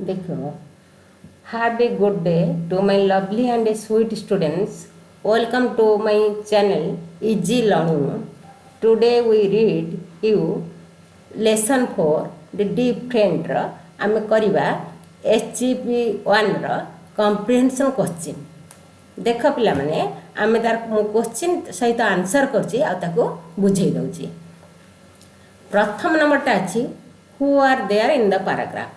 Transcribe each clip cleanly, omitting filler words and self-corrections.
ଦେଖ, have a good day to my lovely and sweet students. Welcome to my channel Easy Learning. Today we read you lesson 4, the deep friend ର ଆମେ କରିବା S G P ୱାନ୍ର comprehension question. ଦେଖ ପିଲାମାନେ, ଆମେ ତାର ମୁଁ question ସହିତ ଆନ୍ସର୍ କରୁଛି ଆଉ ତାକୁ ବୁଝେଇ ଦେଉଛି। ପ୍ରଥମ ନମ୍ବରଟା ଅଛି, who are there in the paragraph?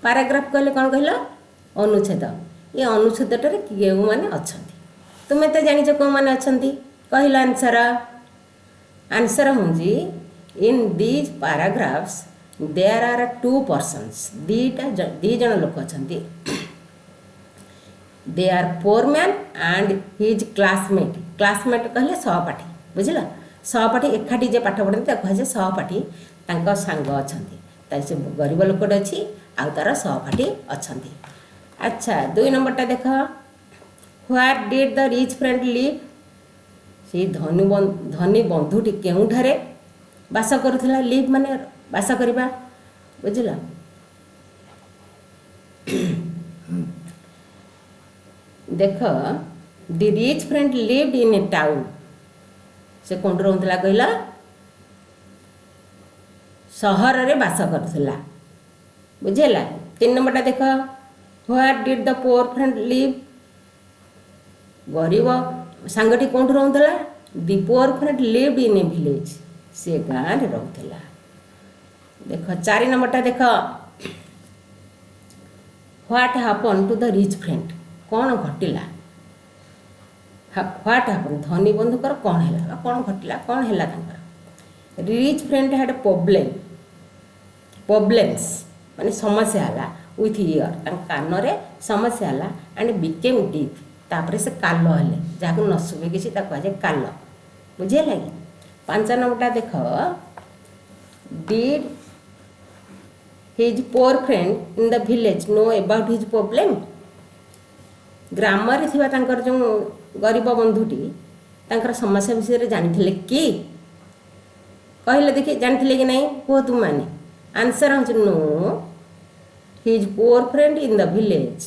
Paragraph କହିଲେ କ'ଣ କହିଲ? ଅନୁଚ୍ଛେଦ। ଏ ଅନୁଚ୍ଛେଦଟାରେ କେଉଁମାନେ ଅଛନ୍ତି? ତୁମେ ତ ଜାଣିଛ କେଉଁମାନେ ଅଛନ୍ତି, କହିଲ ଆନ୍ସର। ଆନ୍ସର ହେଉଛି, in these paragraphs there are two persons. ଦୁଇଟା ଦୁଇ ଜଣ ଲୋକ ଅଛନ୍ତି। They are poor man and his classmate. Classmate କହିଲେ ସହପାଠୀ, ବୁଝିଲ? ସହପାଠୀ, ଏକାଠି ଯେ ପାଠ ପଢ଼ନ୍ତି ତାକୁ କୁହାଯାଏ ସହପାଠୀ। ତାଙ୍କ ସାଙ୍ଗ ଅଛନ୍ତି। ତା ସେ ଗରିବ ଲୋକଟେ ଅଛି ଆଉ ତାର ସହପାଠୀ ଅଛନ୍ତି। ଆଚ୍ଛା, ଦୁଇ ନମ୍ବରଟା ଦେଖ, where did the rich friend live? ସେଇ ଧନୀ ବନ୍ଧୁଟି କେଉଁଠାରେ ବାସ କରୁଥିଲା? ଲିଭ୍ ମାନେ ବାସ କରିବା, ବୁଝିଲ? ଦେଖ, the rich friend lived in a town. ସେ କେଉଁଠି ରହୁଥିଲା କହିଲ? ସହରରେ ବାସ କରୁଥିଲା, ବୁଝିହେଲା? ତିନି ନମ୍ବରଟା ଦେଖ, where did the poor friend live? ଗରିବ ସାଙ୍ଗଟି କେଉଁଠି ରହୁଥିଲା? The poor friend lived in a village. ସେ ଗାଁରେ ରହୁଥିଲା। ଦେଖ, ଚାରି ନମ୍ବରଟା ଦେଖ, what happen to the rich friend? କ'ଣ ଘଟିଲା? What happen, ଧନୀ ବନ୍ଧୁଙ୍କର କ'ଣ ହେଲା ବା କ'ଣ ଘଟିଲା, କ'ଣ ହେଲା ତାଙ୍କର? Rich friend had problem, problems ମାନେ ସମସ୍ୟା ହେଲା, ୱିଥ୍ ଇୟର୍, ତାଙ୍କ କାନରେ ସମସ୍ୟା ହେଲା, ଆଣ୍ଡ ବିକେମ୍ ଡିଫ୍, ତାପରେ ସେ କାଲ ହେଲେ। ଯାହାକୁ ନ ଶୁଭେ କିଛି ତାକୁ କୁହାଯାଏ କାଲ, ବୁଝିହେଲା କି? ପାଞ୍ଚ ନମ୍ବରଟା ଦେଖ, did his poor friend in the village know about his problem? ଗ୍ରାମରେ ଥିବା ତାଙ୍କର ଯେଉଁ ଗରିବ ବନ୍ଧୁଟି ତାଙ୍କର ସମସ୍ୟା ବିଷୟରେ ଜାଣିଥିଲେ କି? କହିଲେ ଦେଖି, ଜାଣିଥିଲେ କି ନାହିଁ କୁହ ତୁମମାନେ। ଆନ୍ସର୍ ହେଉଛି no, his poor friend in the village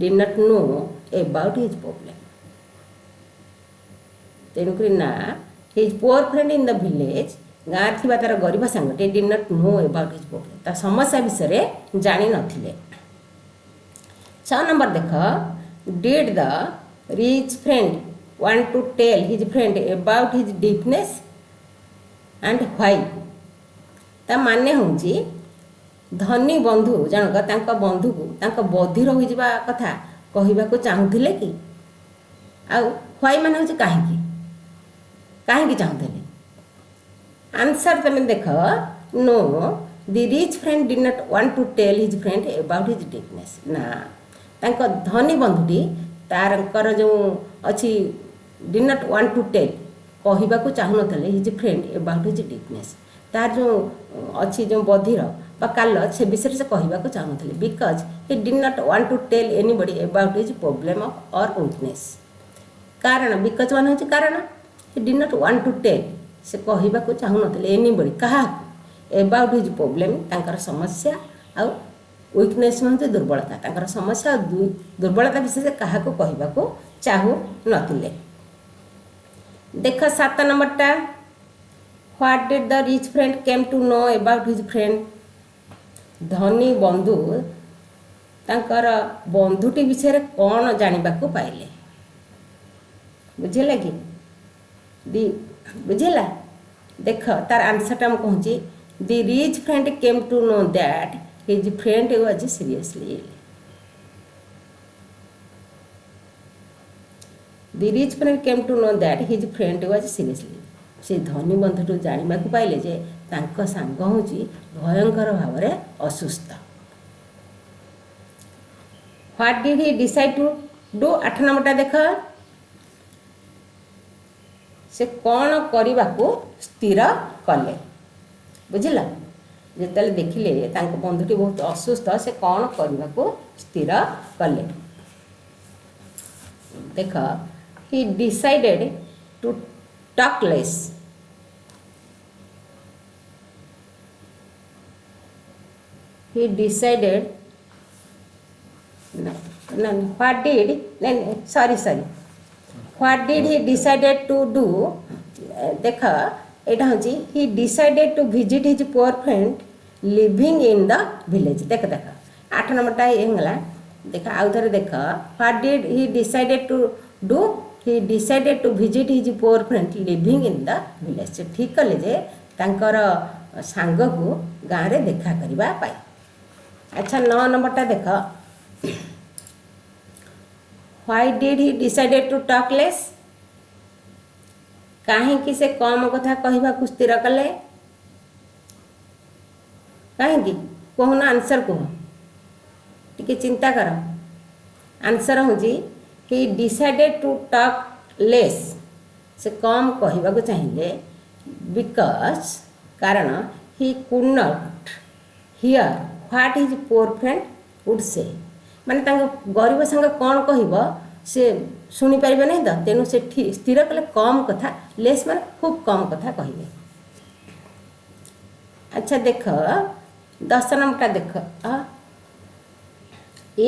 did not know about his problem. ତେଣୁକରି ନା, his poor friend in the village, ଗାଁରେ ଥିବା ତାର ଗରିବ ସାଙ୍ଗଟି, did not know about his problem, ତା ସମସ୍ୟା ବିଷୟରେ ଜାଣିନଥିଲେ। ଛଅ ନମ୍ବର ଦେଖ, did the rich friend want to tell his friend about his deafness and why? ତା ମାନେ ହେଉଛି ଧନୀ ବନ୍ଧୁ ଜଣକ ତାଙ୍କ ବନ୍ଧୁକୁ ତାଙ୍କ ବଧିର ହୋଇଯିବା କଥା କହିବାକୁ ଚାହୁଁଥିଲେ କି? ଆଉ why ମାନେ ହେଉଛି କାହିଁକି, କାହିଁକି ଚାହୁଁଥିଲେ? ଆନ୍ସର୍ ତମେ ଦେଖ, no, the rich friend did not want to tell his friend about his deafness. ନା, ତାଙ୍କ ଧନୀ ବନ୍ଧୁଟି ତାଙ୍କର ଯେଉଁ ଅଛି did not want to tell, କହିବାକୁ ଚାହୁଁନଥିଲେ, his friend about his deafness, ତାର ଯେଉଁ ଅଛି ଯେଉଁ ବଧିର ବା କାଲ ସେ ବିଷୟରେ ସେ କହିବାକୁ ଚାହୁଁନଥିଲେ। Because he did not want to tell anybody about his problem of or weakness. କାରଣ, because ମାନେ ହେଉଛି କାରଣ, he did not want to tell, ସେ କହିବାକୁ ଚାହୁଁନଥିଲେ, ଏନିବଡ଼ି କାହାକୁ, ଏବାଉଟ୍ his problem, ତାଙ୍କର ସମସ୍ୟା ଆଉ ୱିକନେସ୍ ହେଉଛି ଦୁର୍ବଳତା, ତାଙ୍କର ସମସ୍ୟା ଆଉ ଦୁର୍ବଳତା ବିଷୟରେ କାହାକୁ କହିବାକୁ ଚାହୁଁନଥିଲେ। ଦେଖ ସାତ ନମ୍ବରଟା, what did the rich friend came to know about his friend? ଧନୀ ବନ୍ଧୁ ତାଙ୍କର ବନ୍ଧୁଟି ବିଷୟରେ କ'ଣ ଜାଣିବାକୁ ପାଇଲେ? ବୁଝିଲା କି? ଦି ବୁଝିଲା? ଦେଖ, ତାର ଆନ୍ସର୍ଟା ମୁଁ କହୁଛି, the rich friend came to know that his friend was seriously ill. The rich friend came to know that his friend was seriously. ସେ ଧନୀ ବନ୍ଧୁଠୁ ଜାଣିବାକୁ ପାଇଲେ ଯେ ତାଙ୍କ ସାଙ୍ଗ ହେଉଛି ଭୟଙ୍କର ଭାବରେ ଅସୁସ୍ଥ। What did he decide to do? ଆଠ ନମ୍ବରଟା ଦେଖ, ସେ କ'ଣ କରିବାକୁ ସ୍ଥିର କଲେ? ବୁଝିଲ? ଯେତେବେଳେ ଦେଖିଲେ ତାଙ୍କ ବନ୍ଧୁଟି ବହୁତ ଅସୁସ୍ଥ, ସେ କ'ଣ କରିବାକୁ ସ୍ଥିର କଲେ? ଦେଖ, he decided to talk less. He decided, no, what did, sorry, sorry, what did he decided to do? ଦେଖ, ଏଇଟା ହେଉଛି he decided to visit his poor friend living in the village. ଦେଖ ଦେଖ, 8 ନମ୍ବରଟା ହେଇଗଲା। ଦେଖ, ଆଉ ଥରେ ଦେଖ। What did he decided to do? He decided to visit his poor friend living in the village. ସେ ଠିକ୍ କଲେ ଯେ ତାଙ୍କର ସାଙ୍ଗକୁ ଗାଁରେ ଦେଖା କରିବା ପାଇଁ। ଆଚ୍ଛା, 9 ନମ୍ବରଟା ଦେଖ। Why did he decided to talk less? କାହିଁକି ସେ କମ୍ କଥା କହିବାକୁ ସ୍ଥିର କଲେ? କାହିଁକି କହୁନ? ଆନ୍ସର୍ କୁହ, ଟିକେ ଚିନ୍ତା କର। ଆନ୍ସର୍ ହେଉଛି he decided to talk less, ସେ କମ୍ କହିବାକୁ ଚାହିଁଲେ, because କାରଣ he could not hear what his poor friend would say. ମାନେ ତାଙ୍କ ଗରିବ ସାଙ୍ଗ କ'ଣ କହିବ ସେ ଶୁଣିପାରିବେ ନାହିଁ ତ, ତେଣୁ ସେ ସ୍ଥିର କଲେ କମ୍ କଥା, ଲେସ୍ ମାନେ ଖୁବ୍ କମ୍ କଥା କହିବେ। ଆଚ୍ଛା, ଦେଖ, 10 ନମ୍ବରଟା ଦେଖ।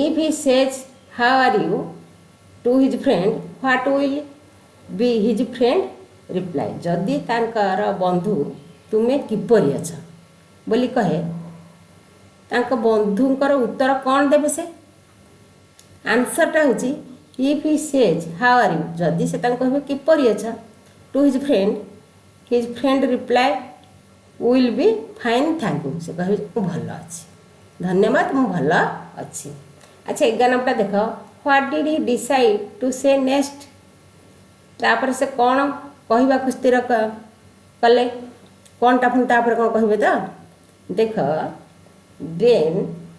If he says "How are you?" to his friend, what will be his friend reply? ଯଦି ତାଙ୍କର ବନ୍ଧୁ ତୁମେ କିପରି ଅଛ ବୋଲି କହେ, ତାଙ୍କ ବନ୍ଧୁଙ୍କର ଉତ୍ତର କ'ଣ ଦେବେ ସେ? ଆନ୍ସର୍ଟା ହେଉଛି if he says "How are you?" ଯଦି ସେ ତାଙ୍କୁ କହିବେ କିପରି ଅଛ to his friend, his friend reply will be "Fine, thank you." ସେ କହିବେ ମୁଁ ଭଲ ଅଛି, ଧନ୍ୟବାଦ, ମୁଁ ଭଲ ଅଛି। ଆଚ୍ଛା, 11 ନମ୍ବରଟା ଦେଖ। What did he decide to say next? ତାପରେ ସେ କ'ଣ କହିବାକୁ ସ୍ଥିର କଲେ? କ'ଣଟା ପୁଣି ତାପରେ କ'ଣ କହିବେ ତ? ଦେଖ, then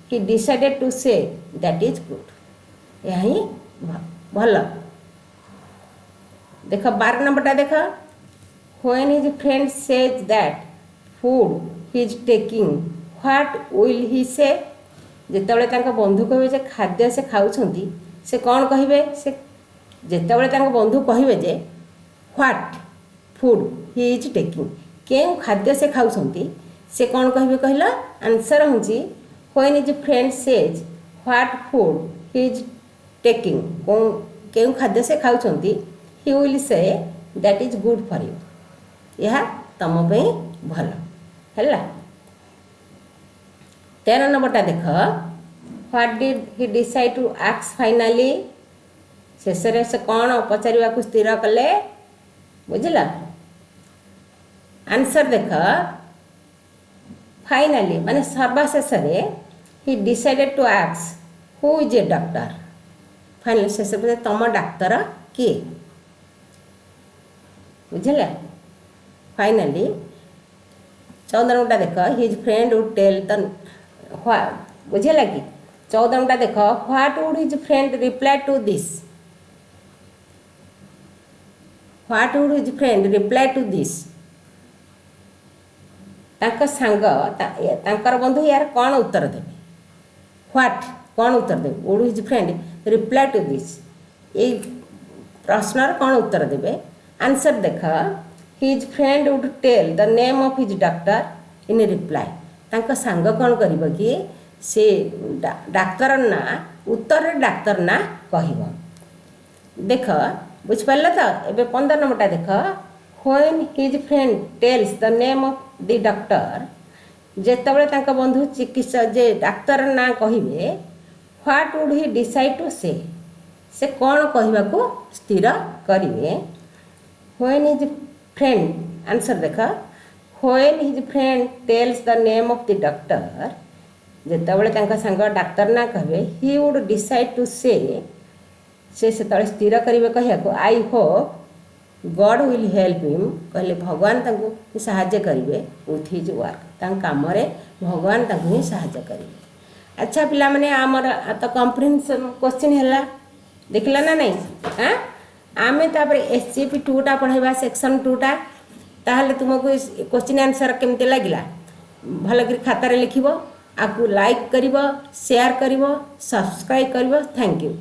he decided to say, "That is good." ଏହା ହିଁ ଭଲ। ଦେଖ, 12 ନମ୍ବରଟା ଦେଖ। When his friend says that food he is taking, what will he say? ଯେତେବେଳେ ତାଙ୍କ ବନ୍ଧୁ କହିବେ ଯେ ଖାଦ୍ୟ ସେ ଖାଉଛନ୍ତି, ସେ କ'ଣ କହିବେ? ସେ ଯେତେବେଳେ ତାଙ୍କ ବନ୍ଧୁ କହିବେ ଯେ what food he is taking, କେଉଁ ଖାଦ୍ୟ ସେ ଖାଉଛନ୍ତି, ସେ କ'ଣ କହିବେ କହିଲ? ଆନ୍ସର୍ ହେଉଛି when his friend says what food he is taking, କେଉଁ ଖାଦ୍ୟ ସେ ଖାଉଛନ୍ତି, he will say, "That is good for you." ଏହା ତମ ପାଇଁ ଭଲ ହେଲା। 13 ନମ୍ବରଟା ଦେଖ। What did he decide to ask finally? ଶେଷରେ ସେ କ'ଣ ପଚାରିବାକୁ ସ୍ଥିର କଲେ? ବୁଝିଲ? ଆନ୍ସର୍ ଦେଖ। ଫାଇନାଲି ମାନେ ସର୍ବାଶେଷରେ he decided to ask, "Who is a doctor?" Finally ଶେଷରେ ତମ ଡାକ୍ତର କିଏ? ବୁଝିଲେ? ଫାଇନାଲି 14 ନମ୍ବରଟା ଦେଖ। His friend would tell the, ବୁଝିଲା କି? 14 ନମ୍ବରଟା ଦେଖ। What would his friend reply to this? What would his friend reply to this? ତାଙ୍କ ସାଙ୍ଗ, ତାଙ୍କର ବନ୍ଧୁ ୟାର କ'ଣ ଉତ୍ତର ଦେବେ? What, କ'ଣ ଉତ୍ତର ଦେବେ? Would his friend reply to this? ଏଇ ପ୍ରଶ୍ନର କ'ଣ ଉତ୍ତର ଦେବେ? ଆନ୍ସର୍ ଦେଖ। His friend would tell the name of his doctor in reply. ତାଙ୍କ ସାଙ୍ଗ କ'ଣ କରିବ କି ସେ ଡାକ୍ତର ନାଁ ଉତ୍ତରରେ ଡାକ୍ତର ନାଁ କହିବ। ଦେଖ, ବୁଝିପାରିଲ ତ? ଏବେ 15 ନମ୍ବରଟା ଦେଖ। When his friend tells the name of the doctor, ଯେତେବେଳେ ତାଙ୍କ ବନ୍ଧୁ ଚିକିତ୍ସା ଯେ ଡାକ୍ତର ନାଁ କହିବେ, what would he decide to say? ସେ କ'ଣ କହିବାକୁ ସ୍ଥିର କରିବେ? When his friend, answer ଦେଖ, when his friend tells the name of the doctor, ଯେତେବେଳେ ତାଙ୍କ ସାଙ୍ଗ ଡାକ୍ତର ନାଁ କହିବେ, he would decide to say, ସେ ସେତେବେଳେ ସ୍ଥିର କରିବେ କହିବାକୁ, "I hope God will help him." କହିଲେ ଭଗବାନ ତାଙ୍କୁ ସାହାଯ୍ୟ କରିବେ, with his work, ତାଙ୍କ କାମରେ ଭଗବାନ ତାଙ୍କୁ ହିଁ ସାହାଯ୍ୟ କରିବେ। ଆଚ୍ଛା ପିଲାମାନେ, ଆମର ତ କମ୍ପ୍ରିହେନ୍ସନ୍ କୋଶ୍ଚିନ୍ ହେଲା, ଦେଖିଲ ନା ନାଇଁ? ଆଁ ଆମେ ତାପରେ ଏସ୍ ଜି ପି 2ଟା ପଢ଼ାଇବା, ସେକ୍ସନ୍ 2ଟା। ତାହେଲେ ତୁମକୁ କୋଶ୍ଚିନ୍ ଆନ୍ସର୍ କେମିତି ଲାଗିଲା? ଭଲକରି ଖାତାରେ ଲେଖିବ, ଆକୁ ଲାଇକ୍ କରିବ, ସେୟାର କରିବ, ସବସ୍କ୍ରାଇବ୍ କରିବ। Thank you.